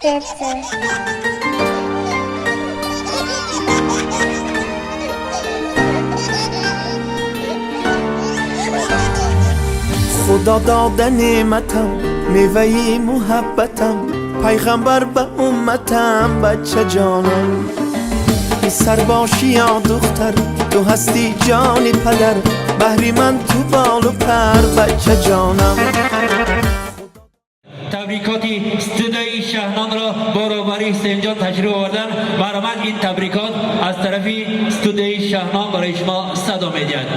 Сердце. Худо дода неъматам, меваи муҳаббатам, пайғамбар ба умматам, бачаҷонам. Писар бошӣ ё духтар, ту ҳастӣ ҷони падар, баҳри ман ту болу пар, бачаҷонам. Табрикоти студияи Шаҳнонро баробари Ҳусейнҷон ташриф овардан. Марҳамат, ин табрикот аз тарафи студияи Шаҳнон барои шумо садо медиҳад.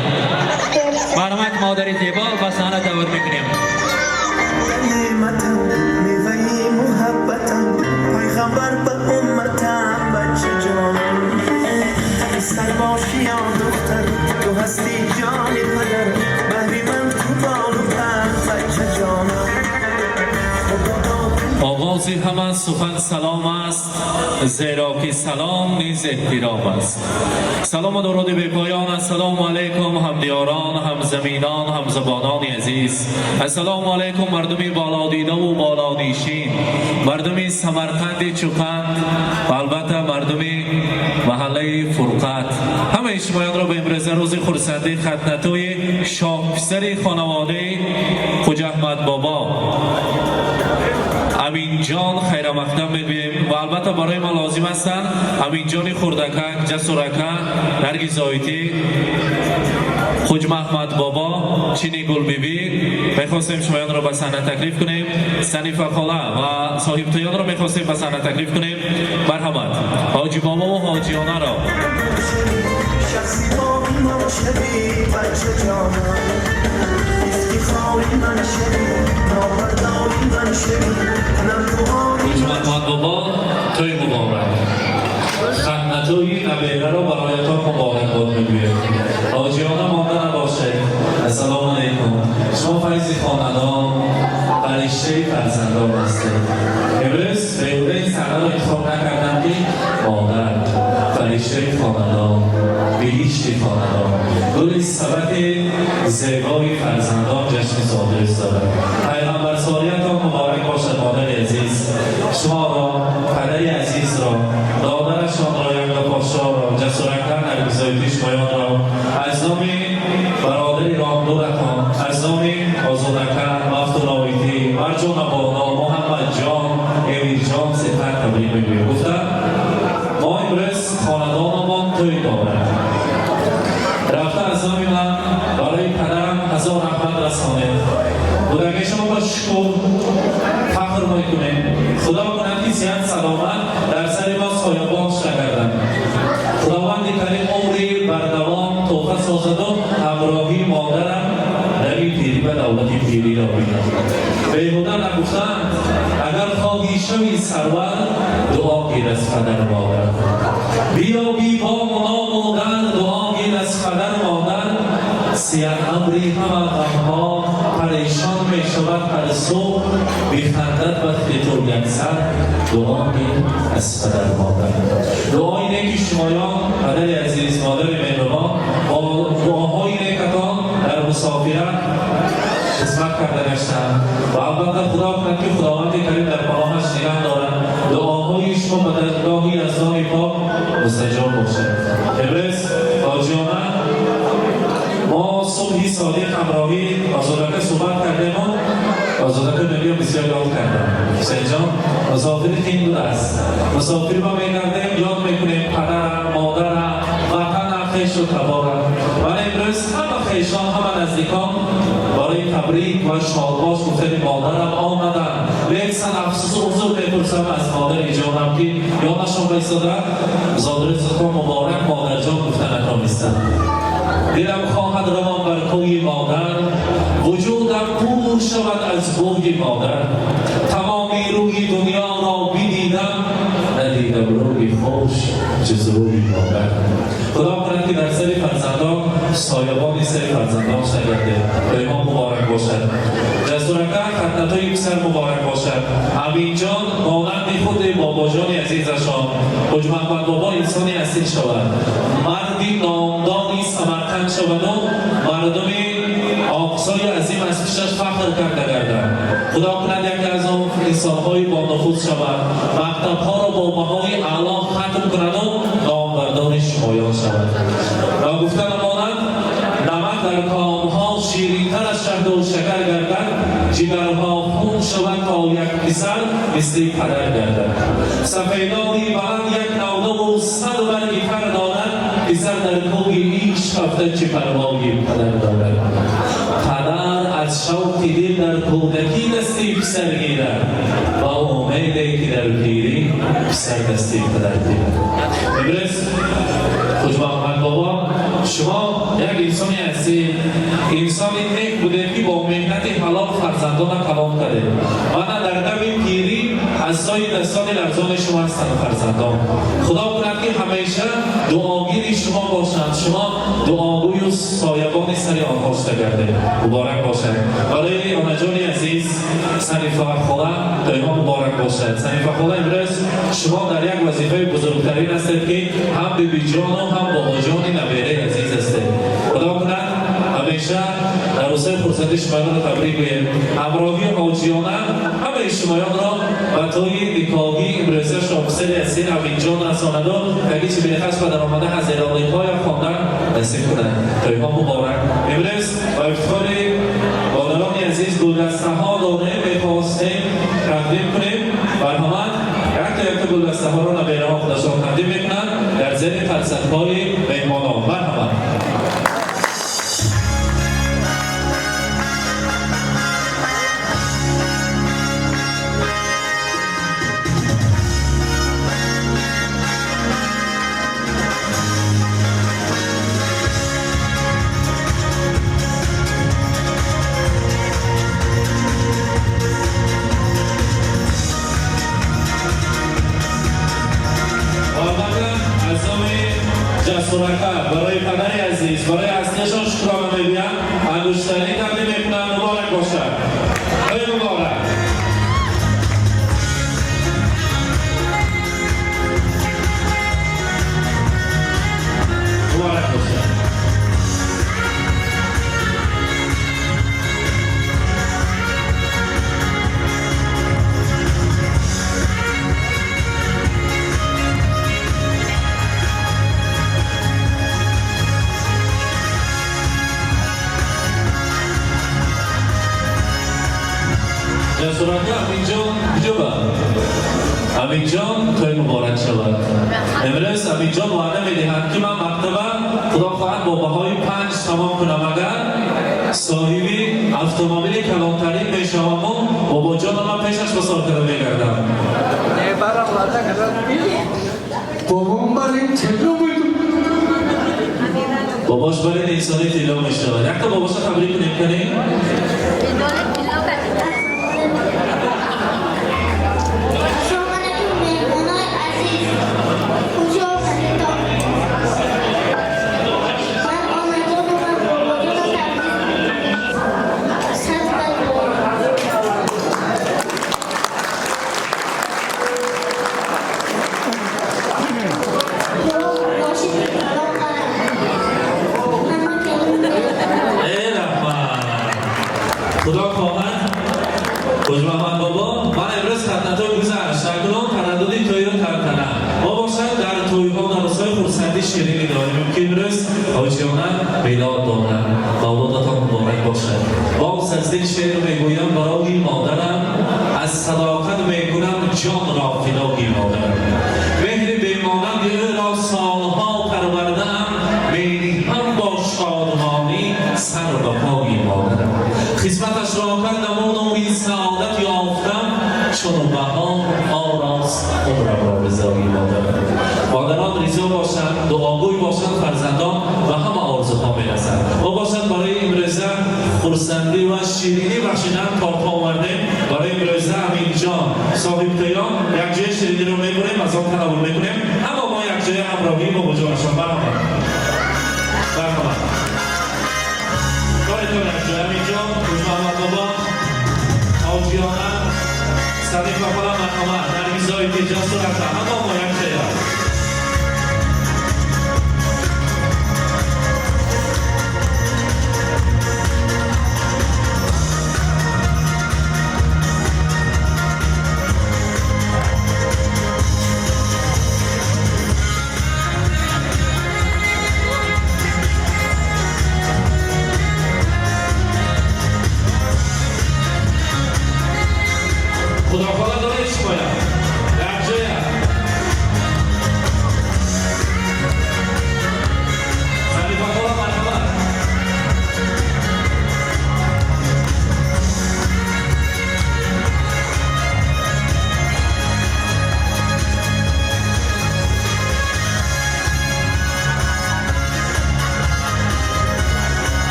Марҳамат, модари зебо, ба саҳна даъват мекунем. Неъматам, меваи муҳаббатам, пайғамбар ба умматам, бачаҷонам. Писар бошӣ ё духтар, ту ҳастӣ ҷони падар, баҳри ман ту болу пар, бачаҷонам. Худо дода Оғози ҳама сухан салом аст, зеро ки салом низ эҳтиром аст. Салому дуруди бепоён. Ассалому алайкум, ҳамдиёрон, ҳамзаминон, ҳамзабонони азиз. Ассалому алайкум, мардуми болодидаву болонишин, мардуми Самарқанди чӯпанд ва албатта мардуми маҳаллаи Фурқат. Ҳамаи шумоёнро ба имрӯза рӯзи хурсандӣ, хатнатӯи шоҳписари хонаводаи Хуҷаҳмад бобо Аминҷон хайрамақдам мегӯем. Ва албатта барои мо лозим ҳастанд Аминҷони хурдакак, Ҷасурака, Наргиз Зоитӣ, Хуҷмаҳмад бобо, Чини Гулбибӣ. Мехостем шумоёнро ба саҳна таклиф кунем. Санифа хола ва соҳибтоёнро мехостем ба саҳна таклиф кунем. Марҳамат, ҳоҷи бобову ҳоҷиёнаро. Шахси бо имон шавӣ, бачаҷонам, ифтихори ман шавӣ, номбардори ман шавӣ, дуои Хуҷмаҳмад бобо, тӯй муборак! Хатнатӯи набераро бароятон муборакбод мегӯем. Ҳоҷиёна монда набошед. Ассалому алайкум. Шумо файзи хонадон, фариштаи фарзандон ҳастед. Имрӯз беҳуда ин саҳнаро интихоб накардам, ки модар, фариштаи хонадон, биҳишти хонадон, гули сабати зебои фарзандон ҷашни зодрӯз дорад. Пайғамбарсолиятон муборак бошад, модари азиз. Шуморо, падари азизро, додарашонро, Ягдопошоро, Ҷасурака, Наргизоити, шумоёнро аз номи бародари роҳдуратон, аз номи Озодака, Мафтуноитӣ, Марҷонабоно, Муҳаммадҷон, Эмирҷон сепар табрик мегӯем. Гуфта, мо имрӯз хонадонамон тӯй дорад. Рафта аз номи ман барои падарам ҳазор раҳмат расонед. Будагишон ба шукр фахр мекунем. Худо кунад, ки сиҳат саломат дар сари мо соябон шагарданд. Худованди карим умри бардавом тӯҳфа созаду ҳамроҳии модарам дари пирӣ ба давлати пириро бинад. Беҳуда нагуфтанд: агар хоҳӣ шави сарвар, дуо гир аз падару модар, биёбӣ бому ному дар, дуо гир аз падару модар. Сиҳат абри ҳама ғамҳо парешон мешавад ҳар субҳ, бихандад вақти ту яксар, дуо гир аз падару модар. Дуои неки шумоён, падари азиз, модари меҳрубон, бо дуоҳои некатон дар мусофират хизмат карда гаштанд. Ва албатта худо кунад, ки Худованди карим дар паноҳаш нигаҳ дорад. Дуоҳои шумо ба даргоҳи Яздони пок мустаҷоб бошад. Имрӯз ҳоҷиёна мо субҳи содиқ ҳамроҳӣ Озодака суҳбат кардему Озодака мегӯям, бисёр ёд кардам. Ҳусейнҷон, мусофири қин будааст. Мусофир ба мегардем, ёд мекунем падарам, модарам, ватанам, хешу таборам. Вале имрӯз ҳама хешон, ҳама наздикон барои табрик ва шодбош гуфтани модарам омаданд. Лекин афсусу узр мепурсам аз модари ҷонам, ки ёдашон баистода, зодрӯзатон муборак, модарҷон, гуфта натонистам. Дилам хоҳад равон бар кӯи модар, вуҷудам пур шавад аз бӯи модар. Тамоми рӯи дунёро бидидам, надидам рӯи хуш ҷуз рӯи модар. Худо кунад, ки дар сари фарзандон соябони сари фарзандон шагарде. Доимо муборак бошад. Ҷасурака, хатнатои писар муборак бошад. Аминҷон монанди худи бобоҷони азизашон Ҳуҷмаҳмад бобо инсони асил шавад, марди номдори Самарқанд шаваду мардуми Оқсои азим аз пишаш фахр карда гардад. Худо кунад, яке аз он Инсонҳои бонуфуз шавад, мактабҳоро бо баҳои аъло хатм кунаду номбардори шумоён шавад. Ногуфта намонад, намак дар комҳо ширинтар аз шаҳду шакар гардад, ҷигарҳо хун шавад, то як писар мисли падар гардад. Сафедони баланд як навдаву сад барги тар дорад, писар дар кӯҳи ишқ афтад, чӣ парвои падар дорад? Падар аз шавқи дил дар кӯдакӣ дасти писар гирад, ба умеде ки дар пирӣ писар дасти падар гирад. Имрӯз, Хуҷмаҳмад бобо, шумо як инсони ҳастед, инсони нек будед, ки бо меҳнати ҳалол фарзандона калон кардед. Мана дар дами пирӣ асои дастони ларзони шумо ҳастанд фарзандон. Худо кунад, ки ҳамеша дуогири шумо бошанд, шумо дуогӯю соябони сари онҳо шуда гардед. Муборак бошад. Барои онаҷони азиз Санифа хола тӯйҳо муборак бошад. Санифа хола, имрӯз шумо дар як вазифаи бузургтарин ҳастед, ки ҳам бибиҷону ҳам бобоҷони набераи азиз ҳастед. Худо кунад, ҳамеша дар рӯзҳои хурсандӣ шумоёнро табрик гӯем. Ҳамроҳии ҳоҷиёна ҳамаи шумоёнро ба тӯи никоҳии имрӯза шоҳписари асир Аминҷон расонаду таги чибинихаш ба даромада ҳазирониҳоя хондан насиб кунад. Тӯйҳо муборак. Имрӯз ба ифтихори модарони азиз гулдастаҳо дорем, мехостем тақдим кунем. Марҳамат, якта якта гулдастаҳоро набераҳо худашон тақдим мекунанд дар зери қарсакҳои меҳмонон. Марҳамат. Албатта, аз номи Ҷасурака барои падари азиз, барои аслишон шукрона мегӯям, ангуштарин тақдим мекунам. Муборак бошад, тӯй муборак. Муборак бошад. Ҷасурака Аминҷон куҷо ба? Аминҷон, тӯй муборак шавад. Имрӯз Аминҷон ваъда медиҳад, ки ман мактаба, худо хоҳад, бо баҳои 5 тамом кунам, агар соҳиби автомобили калонтарин мешаваму бобоҷонам ман пешаш босор карда мегардам. Бобом барин тилло буд. Бобош барин инсони тилло мешавад. Якта бобоша табрик кунем, канем. Ассалому алайкум, меҳмонои азиз. Хуш омадед. Ман онаҷону ва бобоҷону табрик сад бар. Мошини калон харам. Ҳама келин. Э, раҳмат. Худо хоҳад, Хуҷмаҳмад бобо, ман имрӯз хатнатои гузашт, акнун тараддуди тӯйро тантана мо бошад. Дар тӯйҳо, дар рӯзҳои хурсандӣ ширинӣ дорем, ки имрӯз ҳоҷиёна милод дорад. Мавлудатон муборак бошад. Боз аз дил шеър мегӯям барои модарам, аз садоқат мекунам ҷонро фидои модарам. Меҳри бемонанди ӯро солҳо парвардаам, мениҳам бо шодмонӣ сар ба пои модарам. Хизматашро кардам ин саодат ёфтам, чун баҳор орост умрамро ризои модарам. Модарон ризо бошанд, дуогӯй бошанд, фарзандон ба ҳама орзуҳо мерасанд. Мо бошад барои имрӯза хурсандӣ ва ширинӣ бахшидан тортҳо овардем. Барои имрӯза Аминҷон соҳибтоён якҷоя шириниро мебурем, аз он тановвул мекунем. Ҳама мо якҷоя ҳамроҳӣ бобоҷонашон. Марҳамат, марҳамат, коритон якҷоя. Аминҷон, Хушмаҳмад бобо, ҳоҷиёна Садиқа хола, марҳамат. Наргизои Ҷасурака, ҳама мо якҷоя.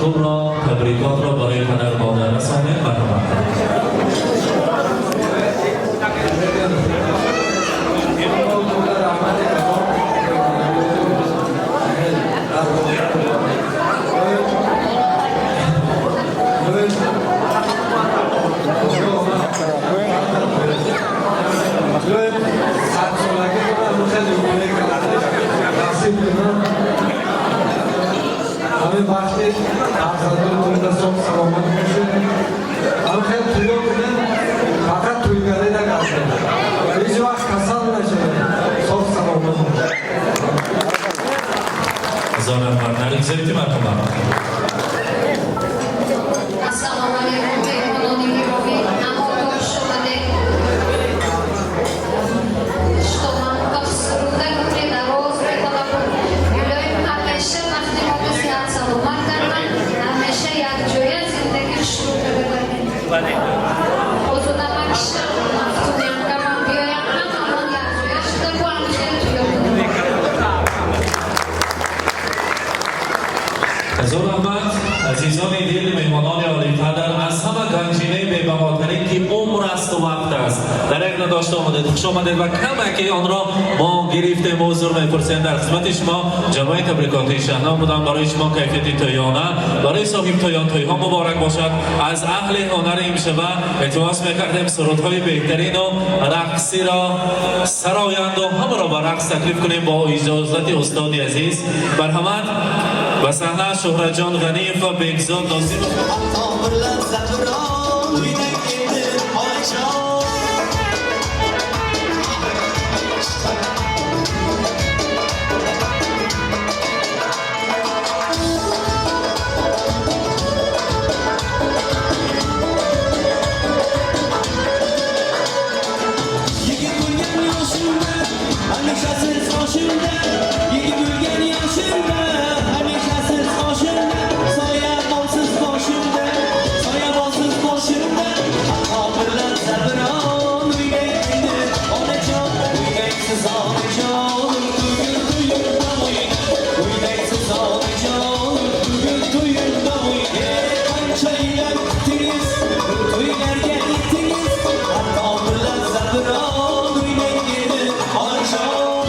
Хубро, табрикотро барои падар модар расонед. Марҳамат. Ҳамин вақте фарзандонтонда соғ саломат бошед, ҳам хел туё кунед, фақат тӯйгарӣ нагардед, ҳеҷ вақт касал нашавед, соғ саломат бошед. Ҳазор раҳмат. Наргиза, марҳамат. Ассалому алайкум, меҳмонони гиромӣ, ҳамаатон хуш омадед. Что ман суруда гуфти дароз металабам. Илоҳим, ҳамеша вақти мо сиҳат саломат гардад, ҳамеша якҷоя зиндагӣ шурӯъ карда гардем. Озодамак мафтуниянкамам биёям, ҳамамон якҷоя шуда бо ҳам хеле туё кунем. Ҳазор раҳмат. Азизони дил, меҳмонони олиқадр, аз ҳама ганҷинаи бебаҳотарин, ки умр асту вақт аст, дар як надошта омадед, хуш омадед ва камаке онро мо гирифтем, узр мепурсем. Дар хизмати шумо ҷамоаи табрикотии Шаҳном будам. Барои шумо кайфияти тӯёна, барои соҳиб тӯён тӯйҳо муборак бошад. Аз аҳли ҳунари имшаба илтимос мекардем, сурудҳои беҳтарину рақсиро сароянду ҳамаро ба рақс таклиф кунем бо иҷозати устоди азиз. Марҳамат, ба саҳна Шуҳратҷон Ғаниев ва Бекзод Нозимов. Tomirlar zafron o'ynang endi, onajon. Yigit bo'lgan yoshimda hamisha siz qoshimda, yigit bo'lgan yoshimda hamisha siz qoshimda, soyabonsiz boshimda, soyabonsiz boshimda. Tomirlar zabron o'ynang endi, onajon. O'ynaysiz, onajon, bugun to'yimda o'yna. O'ynaysiz, onajon, bugun to'yimda o'yna. Qancha yillar kutdingiz, to'ylarga yetdingiz. Tomirlar zabron o'ynang endi, onajon.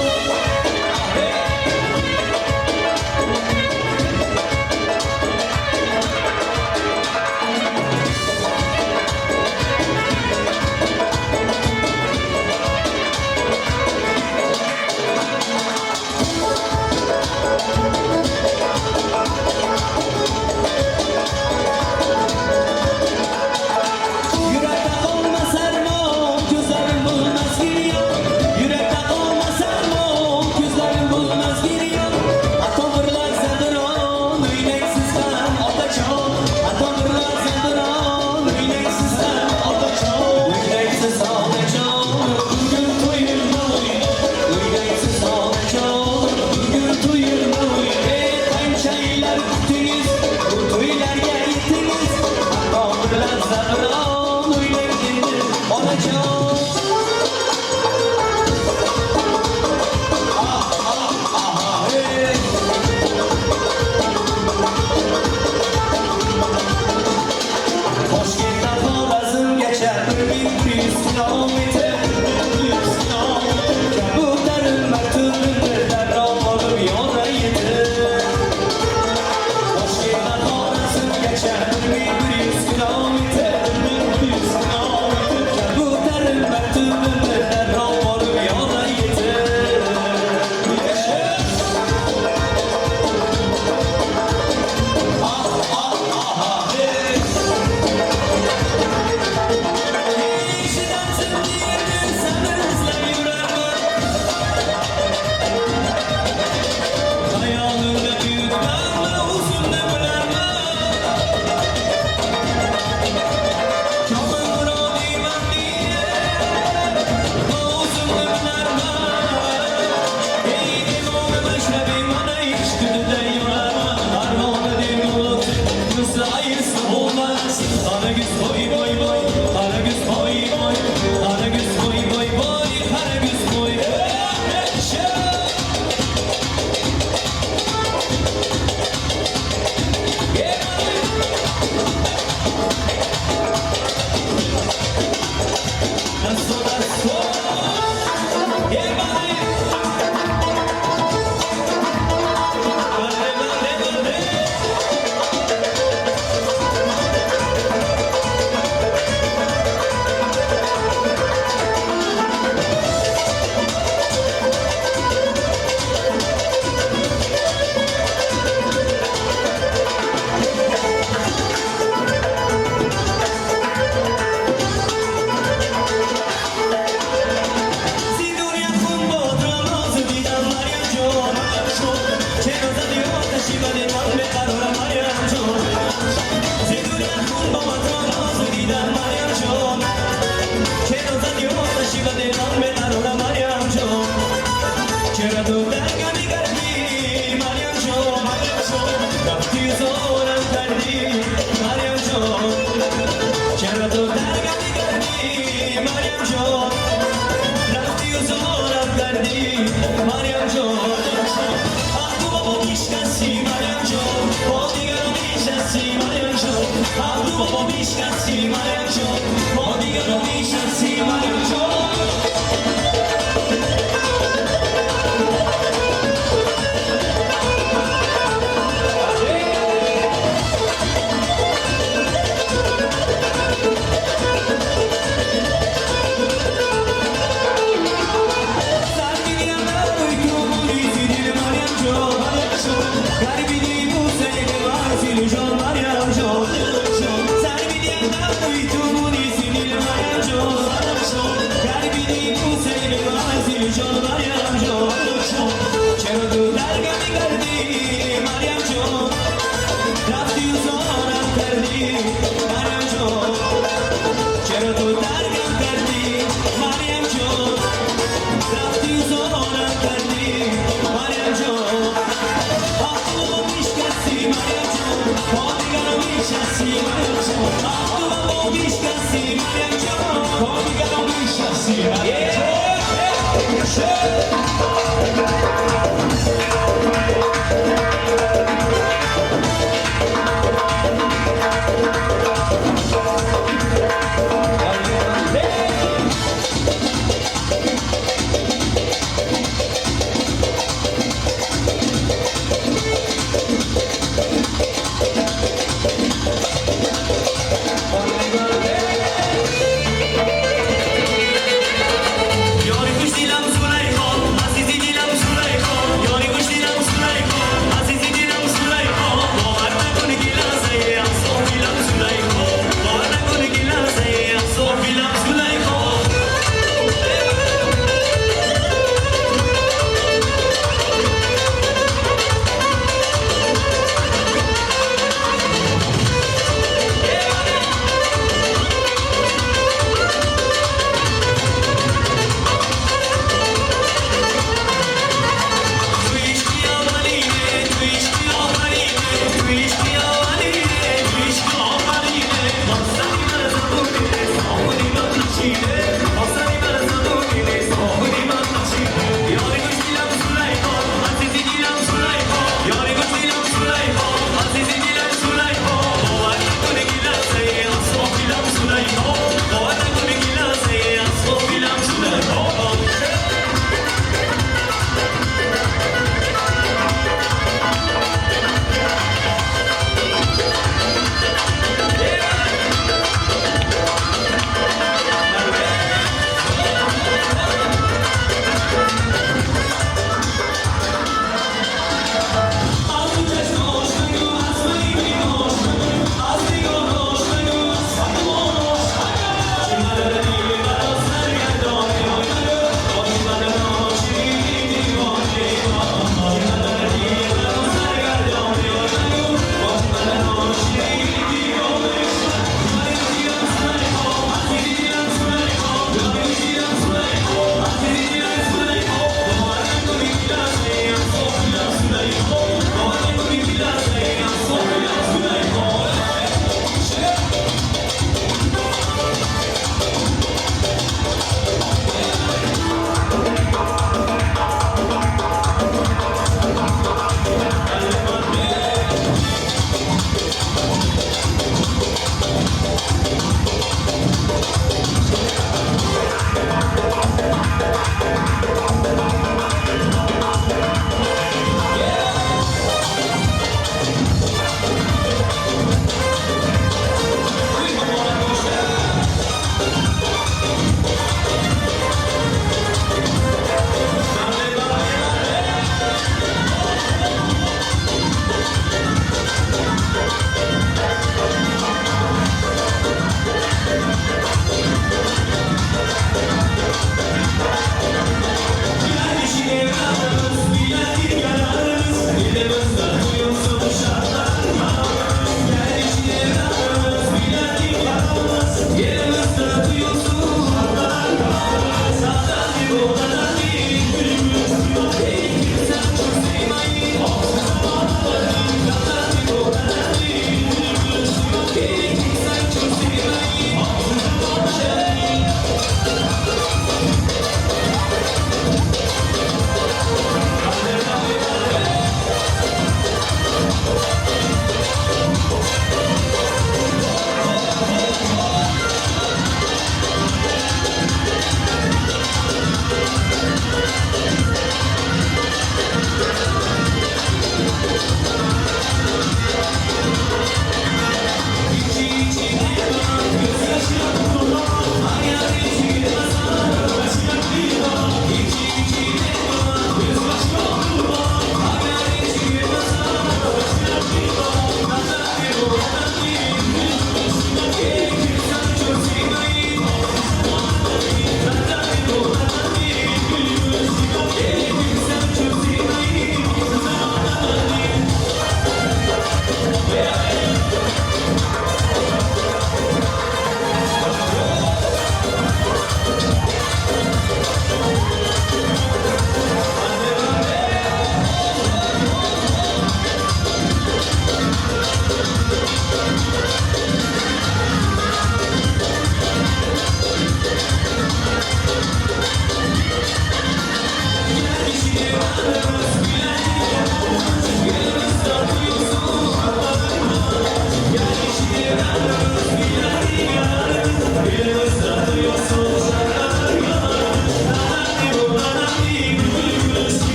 یاری خوش دیلم زلیخا، عزیزی دیلم زلیخا.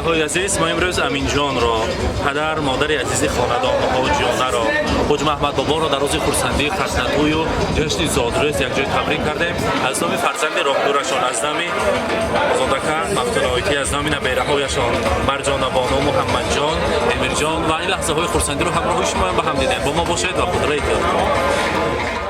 Бинандаҳои азиз, мо имрӯз Аминҷонро, падар модари азизи хонадон Ҳоҷионаро, Ҳоҷ Маҳмад боборо дар рӯзи хурсандии хатнатӯю ҷашни зодрӯз якҷой табрик кардем. Аз номи фарзанди роҳдурашон, аз номи Озодака Мафтуноитӣ, аз номи набераҳояшон Марҷонабону, Муҳаммадҷон, Эмирҷон ва ин лаҳзаҳои хурсандиро ҳамроҳи шумоям ба ҳам дидем. Бо мо бошед ва худро эҳтиёт кунед.